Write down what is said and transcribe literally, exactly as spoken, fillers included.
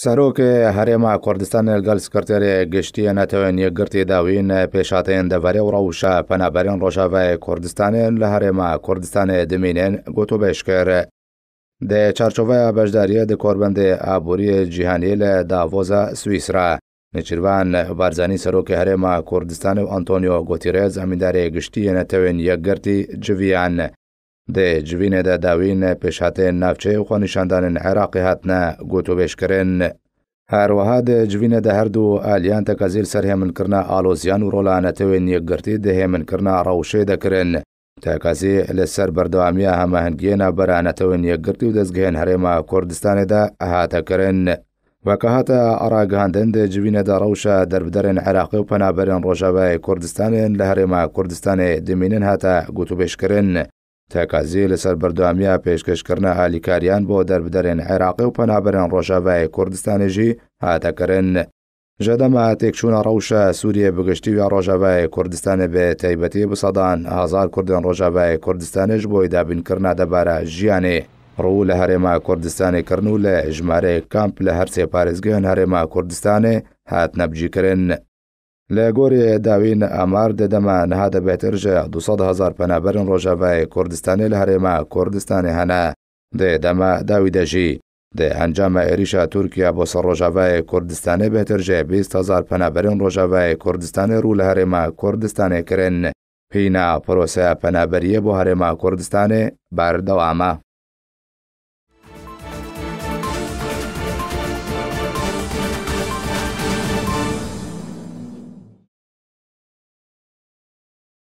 Serokê Herêma Kurdistanê li gel Sekreterê Giştî yê Netewên Yekgirtî dawîn pêşhateyên deverê û rewşa penaberên Rojavayê Kurdistanê li Herêma Kurdistanê dimînin gotûbêj kir. Di çarçoveya beşdariyê di Korbendê Aborî Cîhanî li Davosa Swîsra, Nêçîrvan Barzanî Serokê Herêma Kurdistanê û Antonio Guterres Emîndarê Giştî yê Netewên Yekgirtî civiyan. Di civînê de dawîn pêşhateyên navçeyê û xwenîşandanên Iraqê hatine gotûbêjkirin. Her wiha di civînê de her du aliyan tekezî li ser hêminkirina aloziyan û rola Netewên Yekgirtî di hêminkirina rewşê de kirin. Tekezî li ser berdewamiya hemahengiyê navbera Netewên Yekgirtî û dezgehên Herêma Kurdistanê de hate kirin. Weke hate ragihandin, di civînê de rewşa derbiderên Iraqê û penaberên Rojavayê Kurdistanê li Herêma Kurdistanê dimînin hate gotûbêjkirin. Tekezî li ser berdewamiya pêşkêşkirina alîkariyan bo derbiderên Iraqê û penaberên Rojavayê Kurdistanê jî hate kirin. Ji dema têkçûna rewşa Sûriyê bi giştî û ya Rojavayê Kurdistanê bi taybetî bi sedan hezar Kurdên Rojavayê Kurdistanê ji bo dabînkirina debara jiyanê rû li Herêma Kurdistanê kirin û li jimareyê kamp li her sê parêzgehên Herêma Kurdistanê hatine bicîkirin. Li gorî dawîn amar di dema niha de bêhtir ji du sed hezar penaberên Rojavayê Kurdistanê li Herêma Kurdistanê hene. Di dema dawî de jî, di encama êrîşa Tirkiye bo ser Rojavayê Kurdistanê bêhtir ji bîst hezar penaberên Rojavayê Kurdistanê rû li Herêma Kurdistanê kirin. Hîna proseya penaberiyê bo Herêma Kurdistanê berdewam e.